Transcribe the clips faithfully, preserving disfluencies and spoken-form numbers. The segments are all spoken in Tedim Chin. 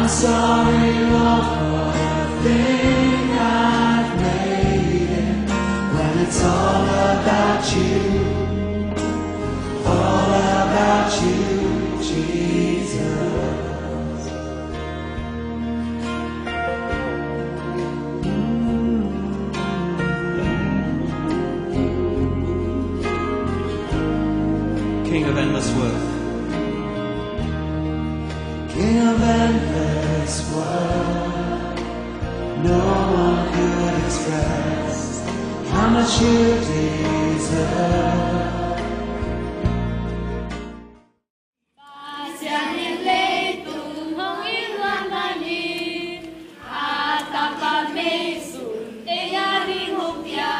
Sorry, Lord, for the thing I've made it. When it's all about you, all about you, Jesus. King of endless worth. King of endless worth, no one could express how much you deserve. Pasian in leitung hong it luat manin, a Tapa neihsun ei ading hong pia.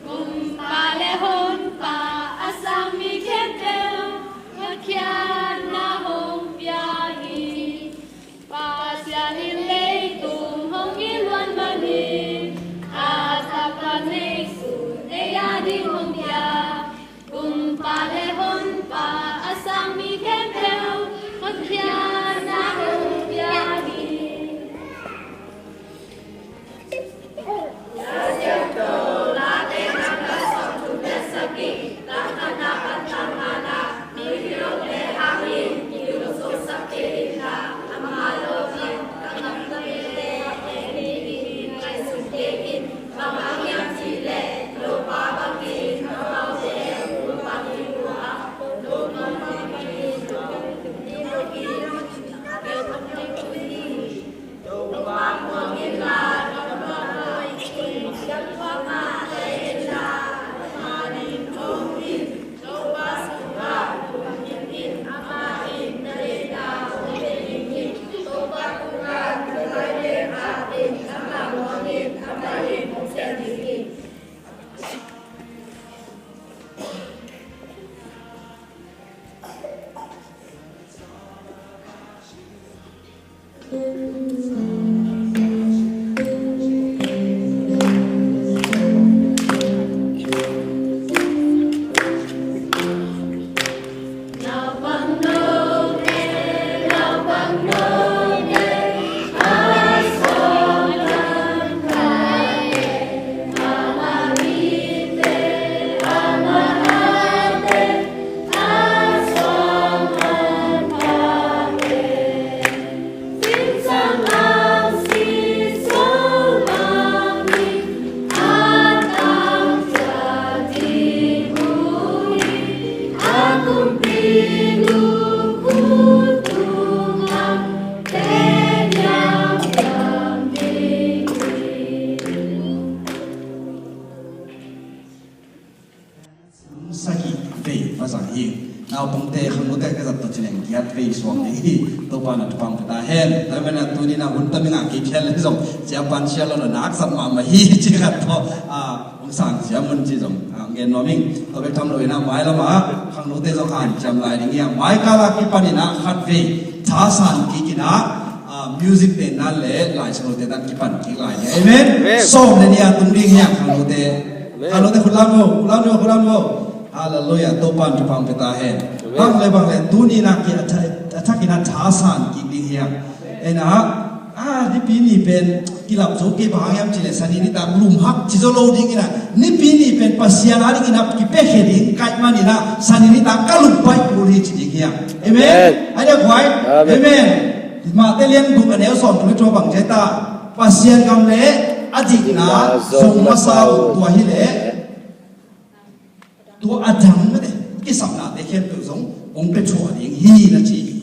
Kumpa le Honpa a sang mi khempeuh hotkhiatna hong pia hi. Pasian in leitung hong it luat manin, a Tapa neihsun ei ading hong pia. Kumpa le Honpa a sang mi khempeuh hotkhiatna hong pia hi. Sagih vei va zang hi. Naupangte, khangnote ka zat tawh ci leng giat vei suak ding hi. Topa in thupha pia ta hen. Tua manin tuni-in hun tam ing a, kei phial leng zong sia pan sia lo na, nak zat mahmah hi ci khat tawh, a, hong sang sia mun ci zong, a, gen nuam ing. Tua bek tham loin a, mailam ah khangnote zong hanciam lai ding hi a, mai kal a kipanin a khat vei thasan kik in a, a, music te nan le laisiangthote nan kipan kik lai ding. Amen. Amen. Sawm le nih a tung ding hi a, khangnote. Amen. Khangnote, khut lam vo, khut lam vo, khut lam vo. Halleluiah, Topa in thupha pia ta hen. Amen. Bang le bang le, tuni-in a ki a tha-, a thakin a thasan kik ding hi a. Ena, a, nipi ni pen kilap zo kei, bang hang hiam cih leh Sani nitak lum hak ci zo lo dingin a, nipi ni pen Pasian adingin a kipiakhia ding ka hih manin a, Sani nitak ka lum paih kul hi ci ding hi a. Amen. Amen. Ai dia kuai. Amen. Amen. Matthai lian guk, a neu sawmthum le thum bang ci hiam ta? Pasian gam le a dikna zong masa un, tua hi leh tua a dang mite kisapnate khempeuh zong hong pia thuah ding hi, na ci hi.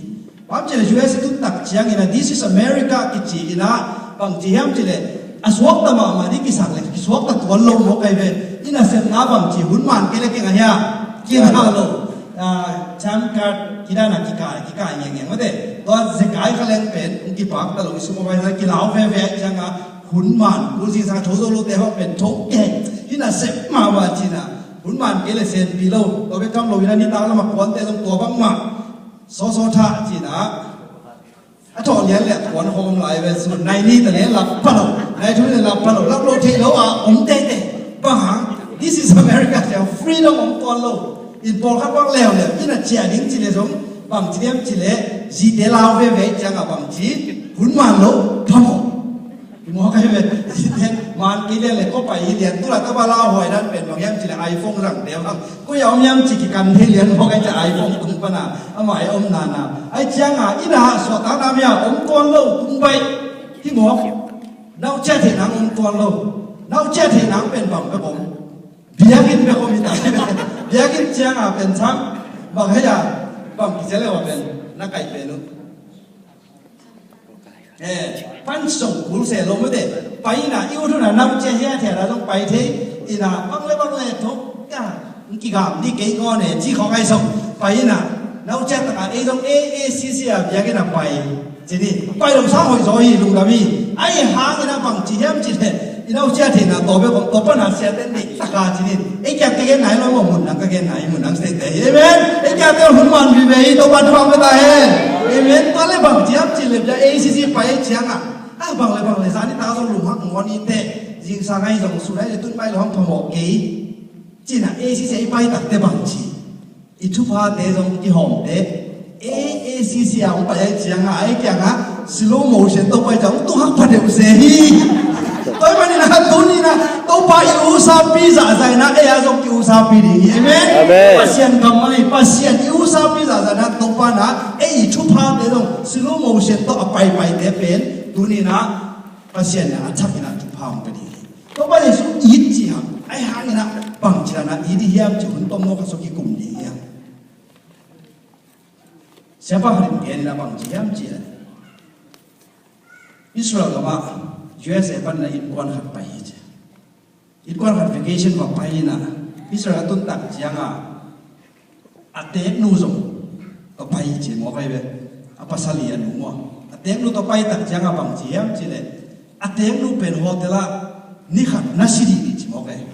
Bang ci leh U S a tun tak ciangin a, "This is America," kici in a, bang ci hiam cih leh a suakta mahmah ding kisap leh kisuakta tuan lo mawk ahi ve. I nasepna bang ci, hun man kei leh kingah hiam? Kingah lo. A, jump cut, kidana kikah, kikah ngiangngiang mate. Tua zekai kha leng pen hong kipakta lo, i sum a vai sa kilau veve ahih ciangin a, hun man kul, zingsang a tho zo lote hawh pen tho keng. Hih nasep mahmah ci in a, hun man kei leh senpi lo. Tua bek tham loin a, nitak lam a kuante zong tua bang mah. Sawsaw thah ci in a, a thawh lian leh a kuan hawm lai ve. Sun nai ni ta leh lap pha lo, nai thum leh lap pha lo, lap lo theih lo a om teitei. Bang hang? This is America, ci a, freedom om tuan lo. In pawlkhat bang leuleu in a ciah ding ci leh zong bang ci hiam cih leh, Zite lau veve ciangah bangci hun man lo phamawh. Mawk ahi ve. Zite man kei lian le kua pai hi lian, tu la tawh ba lauhuai dan pen bang hiam cih leh iPhone zangte bang koi a om hiam cih kikan thei lian mawk ahi ciah iPhone tung pana amah i om nana. Ahi ciangah inn ah suahtakna mi-a om tuan lo tung baih. Hi mawk. Nauciah theih nang om tuan lo. Nauciah theih nang pen bang bek om. Biakinn bek om hi ta. Biakinn ciangah pen cang bang hei a bang kician le uh a pen na kaih pen uh. Eh, pan song kul se lo mute. Pai ina i ut hun a nauciah hiathiat a zong pai thei ina bang le bang le thok ka. Kigam ni kei ngawn e ci khawng ahi song pai ina nauciah taka ei zong A A C C a biakinn a pai. Ci ni pai lo sang hoih zaw hi lungdam hi. Ahi hangin a bangci hiam cih leh i nauciah theihna tawh bek om, tawh pana siate nih taka ci ni. Ei kiang ka genna hi lo maw, mun nang ka genna hi, mun nang state hi. Amen. Ei kiangte hun man vive hi, Topa thupha pia ta hen. Amen. Tua le bangci hiam cih leh bia A C C pai ei ciangah a bang le bang le zani ta zong lunghak ngawn i teh. Zingsang ahi zong sun ahi le tun pai lo hang phamawh kei. Cina A C C a i pai takte bangci i thuphate zong i hawmte A A C C a hong pai ahi ciangah ahi kiangah slow motion tawh pai ciang hong tunghak pha deuh se hi. Tua ahih manin a tuni-in a Topa i usapi zahzah in a ei a zong ki usapi ding hi. Amen. Amen. Pasian kammal hi, Pasian i usapi zahzah in a Topa in a ei i thuphate zong slow motion tawh a paipaite pen tuni-in a Pasian in a a thakin a thupha hong pia ding hi. Topa Jesu it cih hang ahi hangin a bangci dan a it i hiam cih hun tomno khat sawh kikum ding hiam? Siapa khat in gen in a bangci hiam cih leh Israel gamah U S A pan in a innkuan khat pai hi ci. Innkuan khat vacation va pai in a Israel a tun tak ciangah a teeknu zong va pai hi ci mawk ahi ve. A pasal hi a nu maw. A teeknu tawh pai tak ciangah bangci hiam cih leh a teeknu pen hotel ah ni khat na si dih dih ci mawk ahi.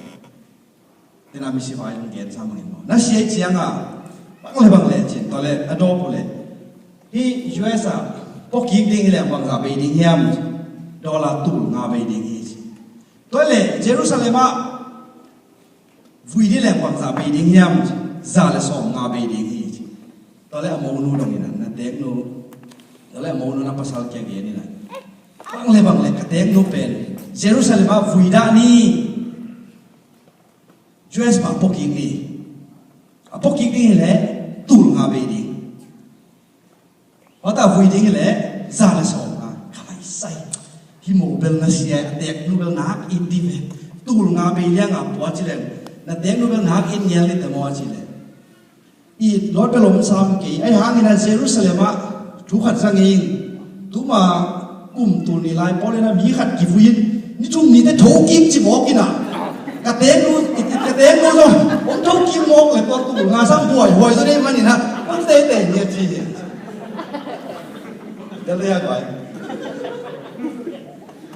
Tena misi vai in gen sa mangin maw. Na si ahi ciangah bang le bang le cin tua le a dawp uh le hih U S a pua kik ding hi leh bangzah bei ding hiam? Dollar tul nga bei ding hi ci. Tua le Jerusalem ah vui dih leh bangzah bei ding hiam? Za le sawm nga bei ding hi ci. Tua le a monu dong in a na teeknu, tua le a monu na pasal kia gen in a bang le bang le ka teeknu pen Jerusalem ah vui dah ni. U S mah pua kik ni. A pua kik ding hi leh tul nga bei ding. Hota vui ding hi leh za le sawm nga. Ka lai sai. Hi mo bel na si a teeknu bel nak it dih ve. Tul nga bei liang a pua ci leng na teeknu bel nak it ngial dih te maw ci leh. I lawt bel om sam kei ahi hangin a Jerusalem ah thu khat zang ing. Tuma kum tul nih lai pawl in a mi khat kivui in ni thum nite thokik ci mawk in a ka teeknu, ka teeknu zong hong thokik mawk le tua tul nga sang huai huai zaw dei manin a hong teitei ni a ci hi.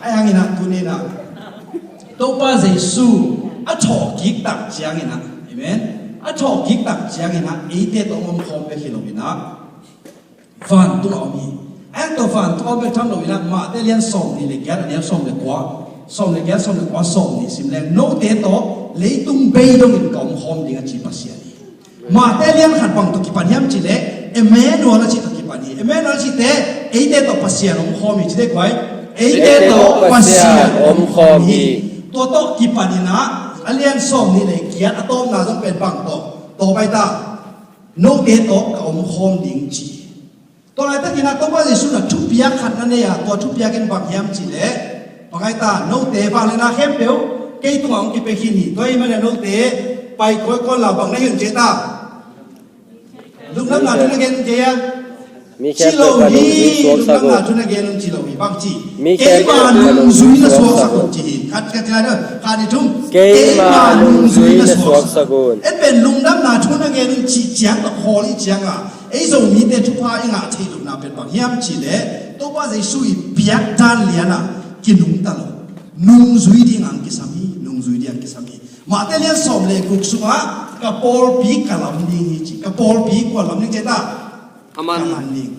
Ahi hangin a tuni-in a Topa Jesu a thawhkik tak ciangin a, amen, a thawhkik tak ciangin a eite tawh hong omkhawm bek hi lo in a vantung a om hi. Ahi hang tawh vantung a om bek tham lo in a Mate lian sawm nih le giat a neu sawm le kua, sawm le giat, sawm le kua, sawm nih sim leng note tawh leitung bei dongin ka omkhawm ding a ci Pasian hi. Mate lian khat bang tawh kipan hiam cih leh Emmanuel a cih tawh kipan hi. Emmanuel a cihte eite tawh Pasian omkhawm hi ci dei kuai. Eite tawh Pasian omkhawm hi. Tua tawh kipan in a, a lian sawm nih le giat a tawpna zong pen bang tawh tawp ahi ta. Note tawh ka omkhawm ding ci. Tua laitakin a Topa Jesu in a thupiak khat na nei a, tua thupiak in bang hiam cih leh bang ahi ta, note vangliatna khempeuh kei tungah hong kipia khin hi. Tua ahih manin a note pai kawikawi la, bang na hilh kei ta? Lungdamna thu na gen kei a? Ci lo hi. Lungdamna thu na gen un ci lo hi. Bang ci? Keima nungzui na suaksak un ci hi. Khat, khat, khat, khat, ni thum. Keima nungzui na suaksak un. En pen lungdamna thu na gen un ci ciang tawh khawl i ciang a ei Zomite thupha i ngah theih lohna pen bang hiam cih leh Topa Jesu i piak dan lian ah kinungta lo. Nungzui ding ang kisam hi, nungzui ding ang kisam hi. Mate lian sawm le guk sungah ka pawlpi ka lam ding hi ci. Ka pawlpi kua lam ding ci ta? Aman. Ka lam ding.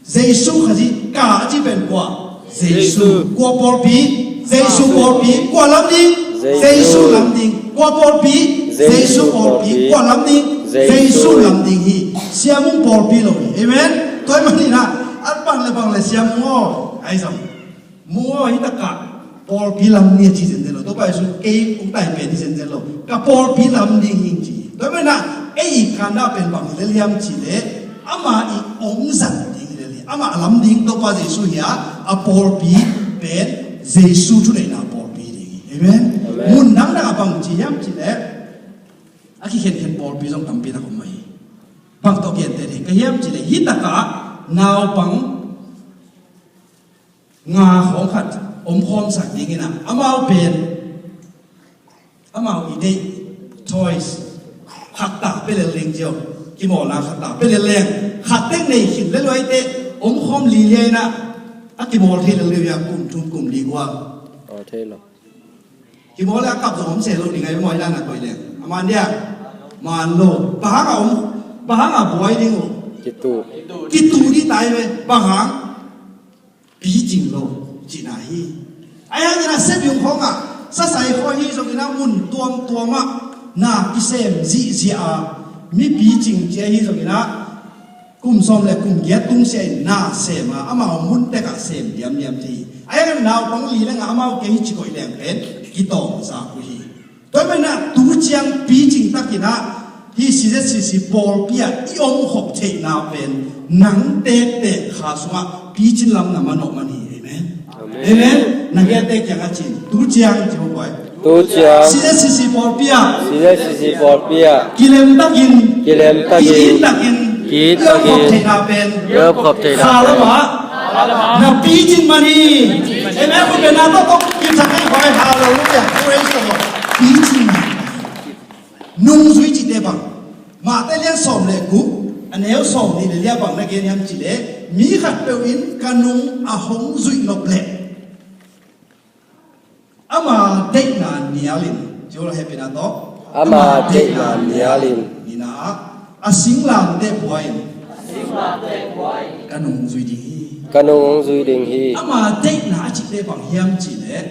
Jesu Khazih ka a ci pen kua? Jesu. Jesu. Kua pawlpi? Jesu pawlpi. Kua lam ding? Jesu. Jesu lam ding. Kua pawlpi? Jesu. Jesu pawlpi. Pawlpi. Kua lam ding? Jesu. Jesu lam ding hi. Siamung pawlpi lo hi. Amen. Tua ahih manin ah, a bang le bang le siam maw, ai zong maw, hi takah pawlpi lam ni a ci zenzen lo. Topa Jesu kei hong tai pen hi zenzen lo. Ka pawlpi lam ding hi ci. Tua ahih manin ah ei i khanna pen bang hi lel hiam cih leh, ama i hong zat ding hi lel hi. Ama a lam ding Topa Jesu hi a, a pawlpi pen Jesu thuneihna pawlpi ding hi. Amen. Amen. Mun dangdang ah bang ci hiam cih leh, a kikhenkhen pawlpi zong tampi tak om mah hi. Bang tawh genteh ding ka hiam cih leh, hi takah naupang nga khawng khat om khawmsak dingin ah, amau pen, amau i deih toys khat ta pia lel ding cio. Kimawlna khat ta pia lel leng, khat tek nei khin lel luai teh om khawm liliai in ah, a kimawl thei lel ding uh hi a, kum thum kum li gual. Aw, thei lo. Kimawl le a kap zong om se lo ding a, i mawi lana koih leng a man dia, man lo. Bang hang a om, bang hang a buai ding uh? Kitu. Kitu ding tai ve. Bang hang? Picing lo cihna hi. Ahi hangin a sebyung khawngah, sasai khawng hi zongin a, mun tuamtuam ah na kisem zihziah a, mi picing cia hi zongin a, kum sawm le kum giat tungsiah in na sem a, amau mun tekah sem diamdiam thei hi. Ahi hangin naupang li lengah amau kei hi ci koih leng pen kitawng zak uh hi. Tua ahih manin ah tu ciang picing takin ah hih C Z C C pawlpi ah i om khop theihna pen nang tektek kha sungah picin lam na manawh man hi. Amen. Amen. Amen. Na geltek kiangah ci in, tu ciang ci hong buai. Tu ciang C Z C C pawlpi ah, C Z C C pawlpi ah, kilem takin, kilem takin, ki-it takin, ki-it takin, i om khop theihna pen, i om khop theihna pen, kha lamah na picin man hi. Amen. Khut beng na tawh tawh kipsak hei, hoi, hallelujah, praise the Lord. Picin man. Nungzui cihte bang, Matthai lian sawm le guk, a neu sawm nih le li ah bang na gen hiam cih leh, mi khatpeuh in ka nung a hong zuih nop leh, ama deihna nialin, ci uh la, hehpihna tawh, ama deihna nialin, nihna ah, a singlamteh pua in ka nung hong zui ding hi. Ka nung hong zui ding hi. Ama deihna a cihte bang hiam cih leh,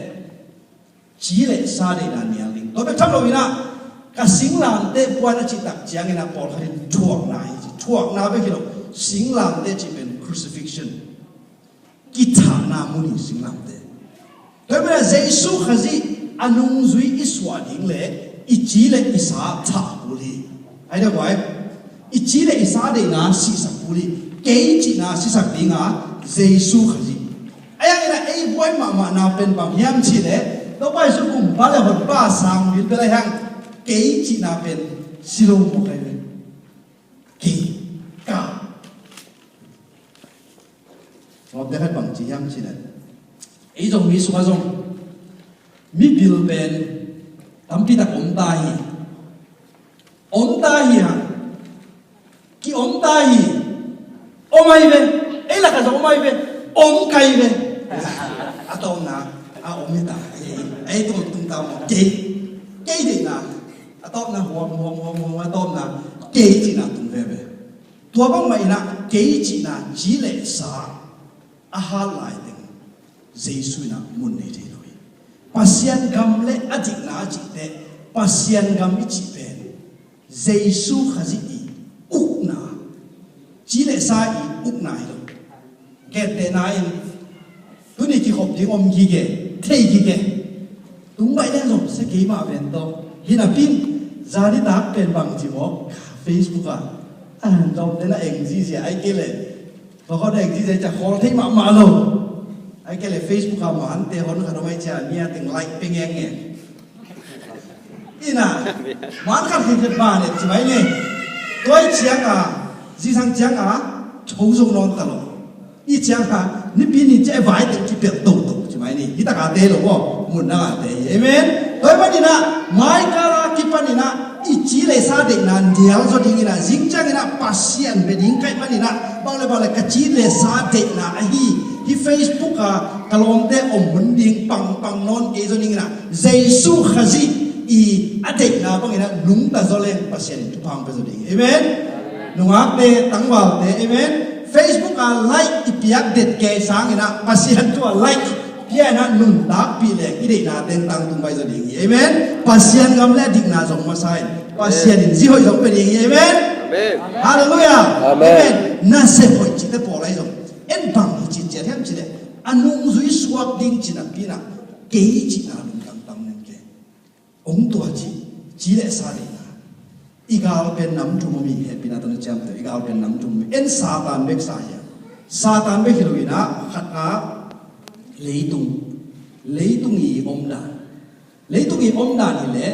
ci le sa deihna nial ding. Tua bek tham loin ah, ka singlamteh pua in a cih tak ciangin ah pawlkhat in thuakna hi ci. Thuakna bek hi lo, singlamteh cih pen crucifixion, kithahna mun hi singlamteh. Tua ahih manin ah Jesu Khazih a nungzui i suah ding leh i ci le i sa thah kul hi. Ai deuh buai, i ci le i sa deihna sihsak kul hi. Kei cihna sisak ding a, Jesu Khazih. Ahi hangin ah ei buai mahmahna pen bang hiam cih leh, Topa Jesu kumpa le honpa sang bilbel ahi hang, kei cihna pen si lo mawk ahi ve. Kei, ka. Lawmte khat bang ci hiam cih leh, ei zong mi sungah zong mipil pen tampi tak om ta hi. Om ta hi hang. Ki-om ta hi. Om ahi ve. Ei lakah zong om ahi ve. Om kei ve. A tawpna a om hi ta. Ei, ei tung tung ta maw. Kei. Kei deihna. A tawpna huam huam huam huam, a tawpna kei cihna tung veve. Tua bangmah in ah kei cihna ci le sa a hat laiteng Jesu in ah mun nei thei lo hi. Pasian gam le a dikna a cih teh, Pasian gam i cih pen Jesu Khazih i ukna, ci le sa i ukna hi lo. Gentehna in, tuni kikhop ding om gige, thei gige. Tung baih leng zong sia keimah ven tawh. Hi napi in, zanitak pen bang ci maw, Facebook ah, a, lawmte na eng zizia, ahih kei leh tua khawng na eng zizia, cia khawl thei mahmah lo. Ahih kei leh Facebook ah mante hon khat om ahih ciang, ni a teng like pia ngenge. Ina, man khat khin khin ban et ci mai ni. Tua ahih ciang a, zingsang ciang a, tho zo nawn ta lo. Ahih ciang a, nipi ni ciang a vai teng kipelh toto ci mai ni. Hi tak a tei lo maw, mun dang a tei hi. Amen. Tua ahih manin ah, mai kal a kipanin ah, i ci le sa deihna nial zaw dingin ah, zing ciangin ah Pasian bia ding ka hih manin ah, bang le bang le ka ci le sa deihna ahi, hih Facebook a ka lawmte om hun ding pangpang nawn kei zaw dingin ah, Jesu Khazih i a deihna bangin ah nungta zaw leng Pasian in thupha hong pia zaw ding hi. Amen. Nungakte, tangvalte, amen. Facebook a like i piak det kei sangin ah Pasian thu a like pia in ah nuntakpih leng i deihna teng tangtung pai zaw ding hi. Amen. Pasian gam le a dikna zong masa in Pasian in zi hoih zong pia ding hi. Amen. Amen. Halleluiah. Amen. Amen. Nasep hoih cihte pawl ahi zong, en bang hi cih ciat hiam cih leh, a nungzui suak ding cih napi-in ah, kei cihna lungtang tam ning kei. Hong tua ci, ci le sa ding a. I gal pen nam thum om hi, hehpihna tawh na ciamteh, i gal pen nam thum om hi. En Satan bek sa hi a. Satan bek hi lo-in ah, khatna, leitung. Leitung i omdan. Leitung i omdan hi leh,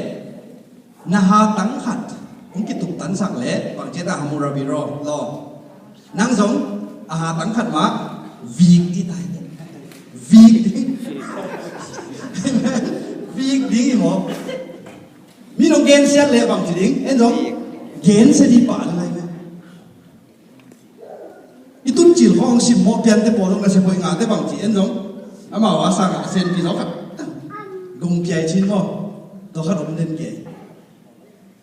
na hatang khat hong kituktansak leh, bang ci-a ta, Hammurabi Law. Nang zong a hatang khat mah vik ding ta hi. Vik ding. Vik ding hi maw. Mi nong gensiat leh bang ci ding, en zong gensia ding pah lai ve. I tuncil khawng simmawh piante pawl zong nasep hoih ngahte bang ci, en zong amau a sang a senpi zong khat dong piai cin maw. Tua khat om den kei.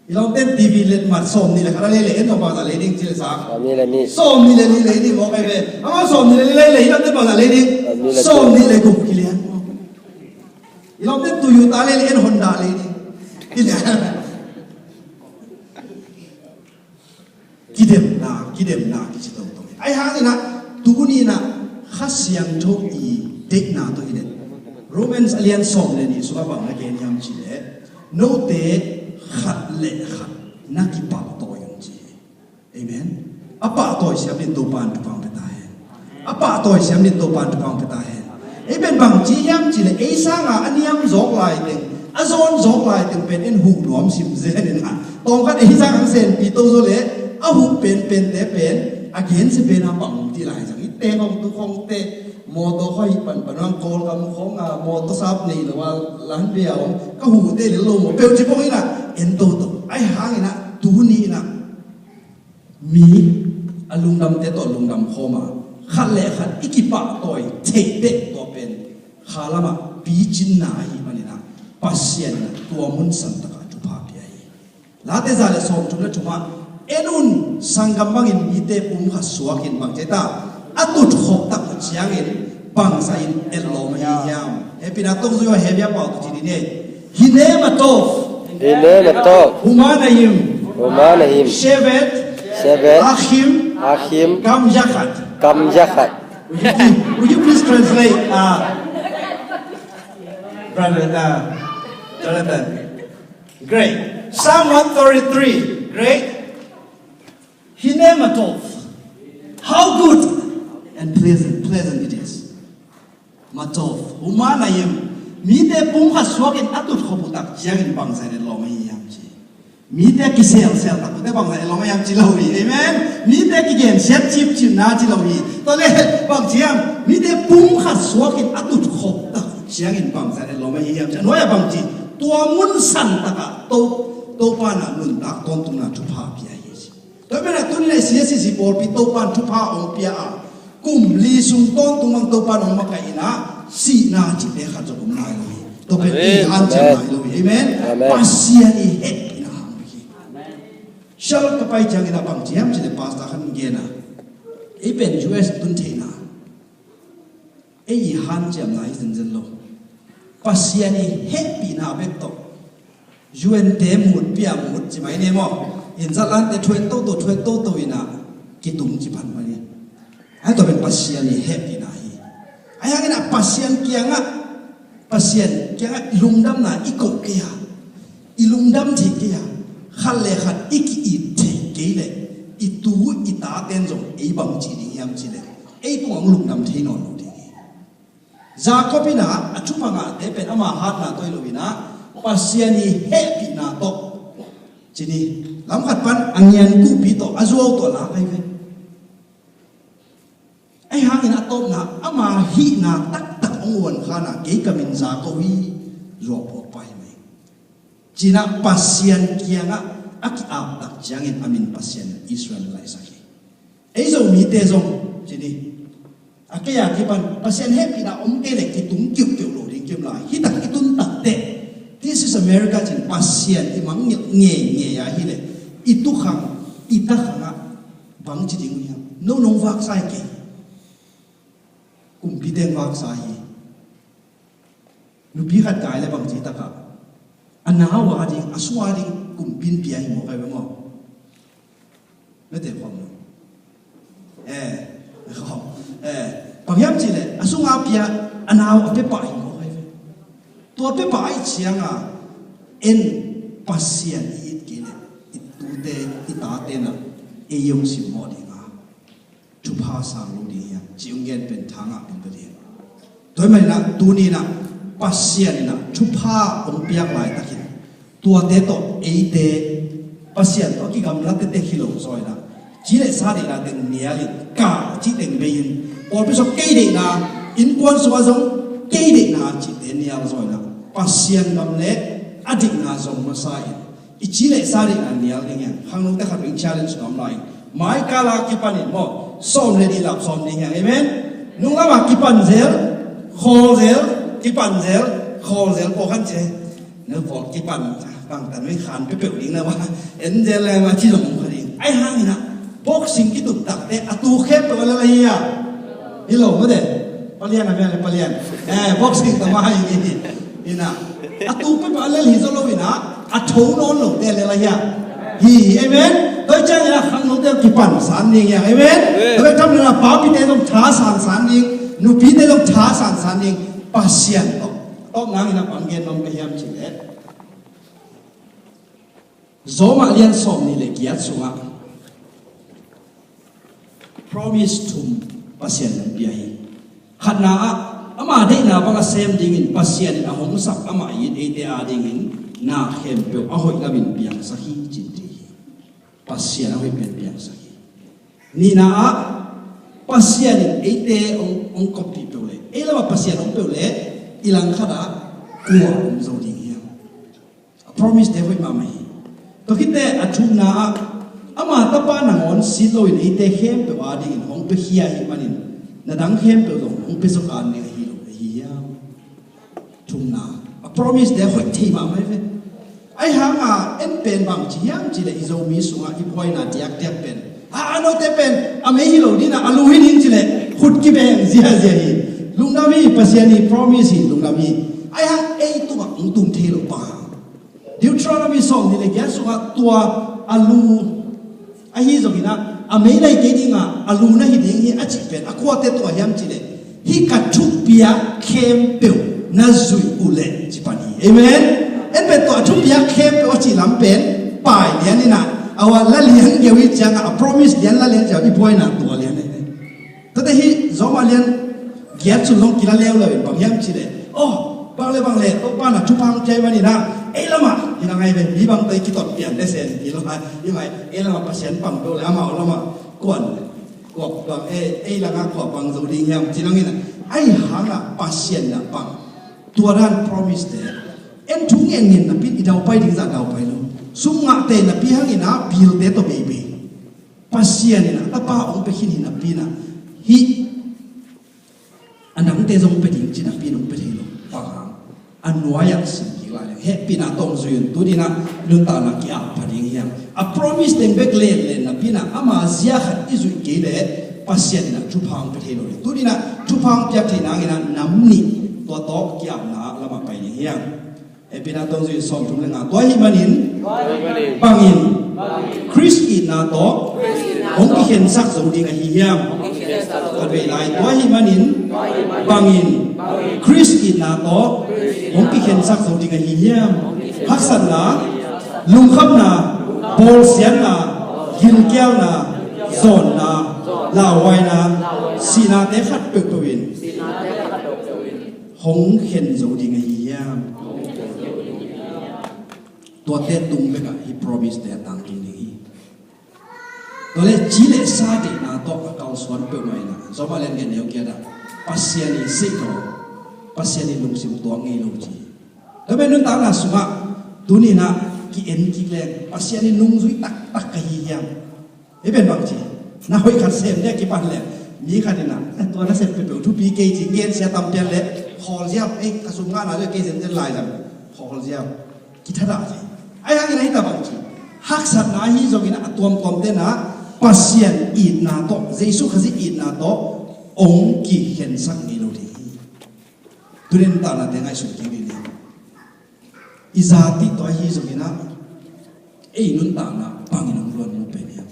I lawmte'n T V let mat sawmnih le khat a lei leh en zong bangzah lei ding ci le sa. Sawmnih le nih. Sawmnih le nih lei ding maw kai ve. Amau sawmnih le nih lei leh i lawmte'n bangzah lei ding. Sawmnih le guk. Sawmnih le guk kilian. I lawmte'n Toyota lei leh en Honda lei ding. Kilian. Kidemna, kidemna kici tawh tawh. Ahi hangin ah, tuni-in ah, Kha Siangtho i deihna tawh hi leh, Romans a lian sawm le nih sungah bang na gen hiam cih leh, note khat le khat na kipahtawi un ci hi. Amen. A pahtawi siam dingin Topa'n thupha hong pia ta hen. A pahtawi siam dingin Topa'n thupha hong pia ta hen. Ei pen bang ci hiam cih leh, ei sanga a niam zawk lai teng, a zawn zawk lai teng pen en huh nuam sim zen in ah. Tawmkhat ei sanga hong senpi to zaw leh, a huh penpente pen, a gensia pen a bang ci lai zang. I teng hong tu khong te, mawtaw khawng hi panpan hong, Kawlgam khawng a, mawtaw sap nei lo a, lan bia hong, ka huhte lel lo maw, peuh ci pong in ah, en toto. Ahi hangin ah, tuni in ah, mi a lungdamte tawh lungdam khawm a, khat le khat i kipahtawi theih bek tua pen kha lamah picinna ahih manin ah, Pasian in ah tua mun santakah thupha pia hi. Late za le sawmthum le thumah, en un, sanggam bangin mite pum khat suakin, bang ci ta, a tutkhop tak uh ciangin bangzah in etlawm ahi hiam? Hehpihna tawh zui-a Hebru pau tawh ci ni ne. הנה מה טוב. הנה מה טוב. ומה נעים. ומה נעים. שבת. שבת. אחים. אחים. גם יחד. גם יחד. Would you, would you please translate, uh, brother, uh, Jonathan? Great. Psalm one thirty-three. Great. הנה מה טוב. How good and pleasant, pleasant it is. מה טוב ומה נעים. Mite pum khat suakin a tutkhop uh tak ciangin bangzah in etlawm ahi hiam ci. Mite a kiselsel tak uh teh bangzah in etlawm ahi hiam ci lo hi. Amen. Mite a kigensiat cipcipna ci lo hi. Tua leh bang ci hiam? Mite pum khat suakin a tutkhop tak uh ciangin bangzah in etlawm ahi hiam ci. A nuai-ah bang ci? Tua mun santakah To, Topa in ah nuntak tawntungna thupha pia hi ci. Tua manin ah tuni-in ah C S C C pawlpi Topa'n thupha hong pia a, kum li sung tawntung bang Topa'n hong makaih in ah, sihna cihte khat zong om nai lo hi. Tua pen i hanciam nai lo hi. Amen. Amen. Pasian i hehpihna hang hi. Shell ka pai ciangin ah bang ci hiam cih leh pastor khat in gen a, ei pen U S tun theihna, ei i hanciamna hi zenzen lo. Pasian i hehpihna bek tawh U N te mut pia mut ci mai ni maw. Inn zatlante thuet toto, thuet toto in ah kitung ci phan mai ni. Ahi tua pen Pasian i hehpihna hi. Ahi hangin ah Pasian kiangah, Pasian kiangah lungdamna i koh kei a, i lungdam thei kei a, khat le khat i ki-it thei kei leh, i tu i tate'n zong ei bang ci ding hiam cih leh, ei tungah hong lungdam thei nawn lo ding hi. Jacob in ah a thupha ngahte pen ama hatna tawh hi lo in ah, Pasian i hehpihna tawh ci ni. Lamkhat pan a ngiankuhpi tawh, a zuau tawh lak ahi ve. Ahi hangin a tawpna, ama hihna taktak hong uankhan a, kei ka min Jacob hi, zuau phawk pa hi mai. Ci-in ah Pasian kiangah a ki-ap tak ciangin a min Pasian Israel laihsak hi. Ei Zomite zong ci ni. A kei a kipan Pasian hehpihna om kei leh kitung kiuhkiuh lo ding kim lai. Hi tak i tun tak teh, this is America ci-in Pasian i mang ngeingei a hi leh, i tukhang, i takhang ah bang ci ding uh hiam? No, nong vaksa hi kei. Kumpite in vaksa hi. Nupi khat gai leh bang ci takah, a nau a ding, a sung a ding kumpi in pia hi maw, kai ve maw. Bete khawm lo. Eh, khawm. Eh, bang hiam cihleh a sunga pia a nau a pia pah hi mawk ahi ve. Tua pia pah ahih cianga en Pasian i it kei leh i tute i tate na ei hong simmawh dinga thupha sang lo ding hiam ci hong gen pen thangah pen ka ding. Tua ahih maninah tuninah Pasian inah thupha hong piak laitakin tuate tawh eite Pasian tawh a kigamla tektek hi lo zaw inah ci le sa deihna teng nialin ka cih teng bei-in pawlpi sawk kei deihna innkuan sungah zong kei deihna cihte nial zaw inah Pasian gam le a dikna zong masa in i ci le sa deihna nial ding hiang. Khangnote khat in challenge nuam lai. Mai kala kipanin maw sawm le dihlap sawm ding hiang. Amen. Nunglama kipan zel, khawl zel, kipan zel, khawl zel pawh khan ci. Na pawh kipan bangtan mai khan peuhpeuh ding na ma en zel le ma ci zong kha ding. Ai hang inah boxing kituk takte a tu khempeuh a lel ahi a. Hi lo mate. Palian a mel le palian. Eh, boxing tama hi ni. Inah a tu peuhpeuh a lel hi zo lo inah a tho nawn lote a lel ahi a. Hi, amen. Tua ciang inah khangnote kipan san ding hiang. Amen. Amen. Tua bek tham le na papite zong tha san san ding. Nupite zong tha san san ding. Pasian tawh tawp nang inah bang gen nuam ka hiam cihleh Rom a lian sawm nih le giat sungah promise thum Pasian in pia hi. Khatna ah ama deihna bang a sem dingin Pasian in a hong sap amah in eite a dingin na khempeuh a hoih lamin piangsak hi cin ti hi. Pasian a hoih pen piangsak hi. Nihna ah Pasian in eite hong, hong koppih peuh leh ei lamah Pasian hong peuh leh i langkhat ah kua om zo ding hiam? A promise te hoih mahmah hi. Tua khitte a thumna ah ama tapa nangawn sit loin eite khempeuh a dingin hong piakhia ahih manin na dang khempeuh zong hong pia zaw kan ding ahi lo ahi hiam? Thumna a promise te hoih thei mahmah hi ve. Ai hanga en pen bang ci hiam cihleh i Zomi sungah i buaina diakdiak pen a a note pen a mei hi lo dina a lu hi ding cihleh khut kibeng ziazia hi. Lungdam hi. Pasian i promise hi. Lungdam hi. Ai hang ei tungah hong tung thei lo pa Deuteronomy sawm nih le giat sungah tua a lu ahi zongin ah a mei lai kei dinga a lu na hi ding hi a cih pen a kuate tungah hiam cihleh hih ka thupiak khempeuh na zuih uh leh ci pan hi. Amen. En pen tua a thupiak khempeuh a cih lam pen pai lian inah a wa la lian geu hi ciangah a promise lian la lian ciangah i buaina tua lian hi. Tate hih Rom a lian giat sun zong kila leuleu in bang hiam cihleh oh bang le bang le Topa na thupha hong pia ahih maninah ei lamah hi na ngai ve mi bang tei kitot pian le sen hi lo hai hi ngai ei lamah Pasian pang peuh le amah lamah kuan kuak bang ei ei langah kuak bang zo ding hiam ci nang inah ai hangah Pasian na pang tua dan promise te en thu ngen ngen napi i daupai ding zah daupai lo sum ngahte napi hanginah bilte tawh beibei Pasian in a tapa hong pia khin hi napi inah hih a dangte zong pia ding ci napi in hong pia thei lo. Bang hang a nuai-ah sim kik lai leng hehpihna tawng zui un tuni inah nuntakna ki-ap pha ding hiam? A promise teng bek lenlen napi inah ama zia khat i zuih kei leh Pasian inah thupha hong pia thei lo ding. Tuni inah thupha hong piak theih nang inah nam nih tua tawh ki-apna ah lamah pai ding hiam? Hehpihna tawng zui sawm thum le nga. Tua ahih manin bangin Khrist itna tawh hong kikhensak zo ding ahi hiam? Khat vei lai. Tua ahih manin bangin Khrist itna tawh hong kikhensak zo ding ahi hiam? Haksatna, lungkhamna, bawlsiatna, gilkialna, zawnna, lauhuaina, sihnate khat peuhpeuh in hong khen zo ding ahi hiam? Tuate tung bekah hih promise te a tangtung ding hi. Tua le ci le sa deihna tawh a kalsuan peuhmah inah Rom a lian giat neu giat ah Pasian i seih lo, Pasian i lungsim tuak ngei lo ci hi. Tua pen nuntakna sungah tuni inah ki-en kik leng Pasian i nungzui taktak ka hi hiam? Hih pen bang ci na hoih khat sem ding a kipan le mi khat inah tua na sem peuhpeuh thupi kei ci ngen sia tam pian le khawl ziau ei ka sum ngahna le kei zenzen lai zang khawl ziau kithadah ci. Ai hangin ahi ta bang ci haksatna ahi zongin a tuamtuam tenah Pasian itna tawh Jesu Khazih itna tawh hong kikhensak ngei lo ding hi. Tunin tahna te ngaihsun kik ding hi. I zatih tawh ahi zongin ah ei nuntakna bangin hong luan mu pen hiam?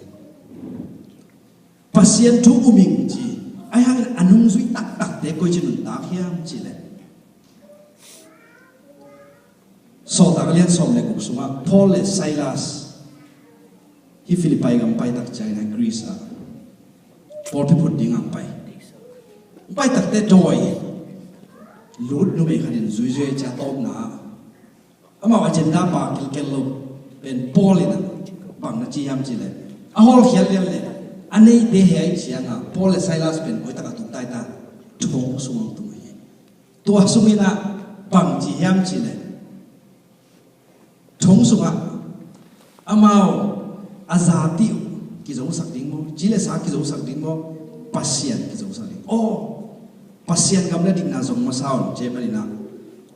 Pasian thu um ing ci. Ahi hangin a nungzui taktakte koici nuntak hiam cih leh, Sawltak a lian sawm le guk sungah Paul le Silas hih Philippi gam pai tak ciangin a Greece ah pawlpi phut ding a pai. Pai takte dawi Lut numei khat in zuizui a, ci a tawpna ah amau agenda pa kilkel lo pen Paul in a bang na ci hiam cih leh, a hawlkhiat lian le a neite heh ahih ciangin a Paul le Silas pen koi tak a tung ta i ta, thong sung a tung hi. Tua sungin a bang ci hiam cih leh, thong sungah amau a zati uh kizosak ding maw, ci le sa kizosak ding maw, Pasian kizosak ding. Aw, Pasian gam le dikna zong masa un ci manin a,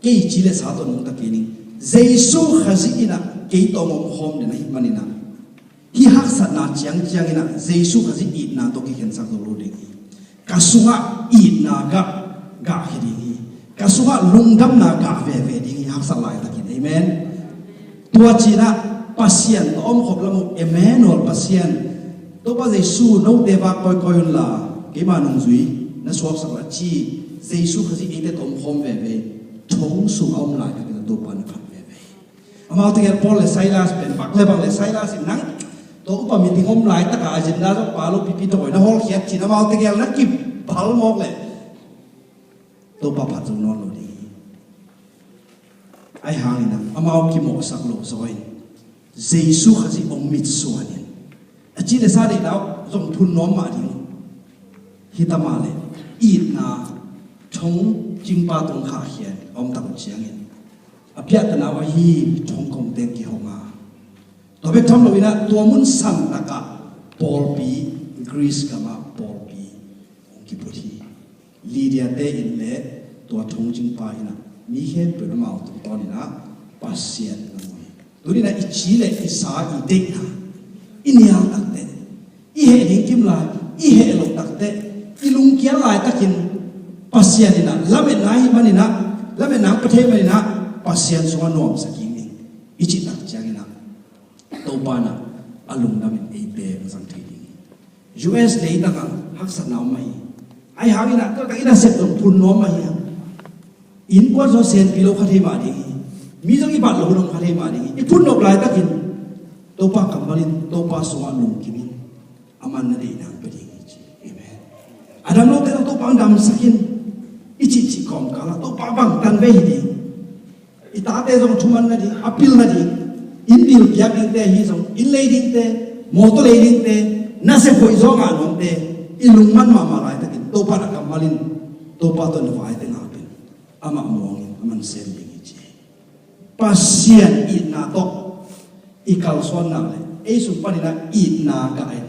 kei ci le sa tawh nungta kei ning. Jesu Khazih in a kei tawh om khawm den ahih manin a, hih haksatna ciangciangin a Jesu Khazih itna tawh kikhensak zo lo ding hi. Ka sungah itna gah, gah hi ding hi. Ka sungah lungdamna gah veve ding hi, haksat laitakin. Amen. Tua ci-in a Pasian tawh om khop lam uh, Emmanuel, Pasian, Topa Jesu, note vak kawikawi unla keima nungzui na suaksak la ci, Jesu Khazih eite tawh om khawm veve, thong sung a om laitakin a Topa na phat veve. Amau tegel Paul le Silas pen bak le bang le Silas in nang tawh upa meeting om laitaka agenda zong pa lo pipi tawh na hawlkhiat cin amau tegel na kipal mawk le Topa phat zo nawn lo ding hi. Ahi hangin a amau kimawhsak lo zaw in Jesu Khazih hong mitsuan in a ci le sa deihna uh zong phun nuam mah ding. Hi ta mah le itna thong cingpa tawh khahkhia in a om tak uh ciangin a piahtana uh ahi thong kong teng kihong a, tua bek tham loin a tua mun santakah pawlpi Greece gamah pawlpi hong kiphut hi. Lydia te in le tua thong cingpa in a mi khempeuh in amau tungtawnin a Pasian na mu hi. Tunin a i ci le i sa, i deihna, i nial takteh, i heh ding kim lai, i heh loh takteh, i lungkial laitakin Pasian in a lametna ahih manin a, lametna hong pia thei manin a Pasian sungah nuamsa kik ning i cih tak ciangin a Topa in a lungdamin eite hong zang thei ding hi. U S leitang ah haksatna om mah hi. Ahi hangin a tua tak in a sep dong phun nuam mah hi hang. Innkuan zong senpi lo kha thei mah ding hi. Mi zong i bat lo hun om kha thei mah ding hi. I phun nop laitakin Topa kammal in, Topa sungah lungkim in, aman na deihna hong pia ding hi ci. Amen. A dam lote zong Topa hong damsak in i cihcih kawmkal ah Topa bangtan vei hi ding. I tate zong thuman nading, a pil nading, inn bil piak dingte ahi zong, inn lei dingte, mawtaw lei dingte, nasep hoih zaw ngah nuamte, i lungman mahmah laitakin Topa na kammal in, Topa tawh na vaite ngap in, amah muangin, aman sem ding hi ci. Pasian itna tawh i kalsuan nak le ei sung panin a itna gah in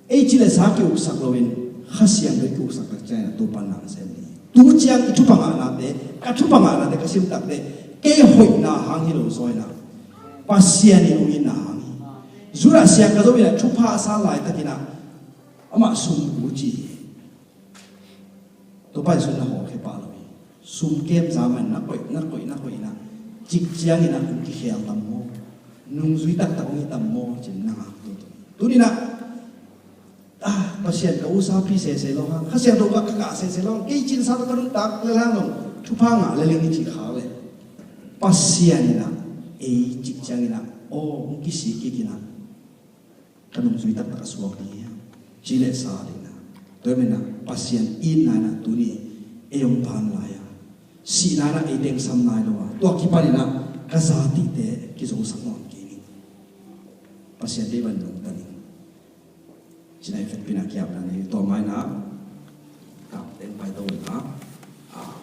ei ci le sa ki-uksak loin Kha Siangtho i ki-uksak tak ciangin a Topa na sem ding hi. Tu ciang i thupha ngahnate, ka thupha ngahnate ka sim takteh kei hoihna hang hi lo zaw in a Pasian in hong itna hang hi. Judah siang ka zo in a thupha a sa laitakin a amah sum bu ci hi. Topa in sum na hawlkhia pah lo hi. Sum kem za man na koih, na koih, na koih in a cik ciangin a hong kikhel tam maw? Nungzui taktak hong hi tam maw? Cin na ngak tutu. Tunin a, ah, Pasian ka usapi sese lo hang, Kha Siangtho ka kagah sese lo hang, kei cin sa ka nuntak le hang lo, thupha ngah le leng i cih khak le Pasian in a ei cik ciangin a aw hong kisik kik in a ka nungzui taktak a suak ding hi hang. Ci le sa ding na. Tua hi manin a Pasian itna in a tuni ei hong pan lai a, sihna in a ei tengsam nai lo a, tua kipan in a ka zatihte kizosak nawn kei ning. Pasian deih ban lungta ning. Ci-in a i fekpina kiapna nei tua mai na. Ka teng pai to na. Ah,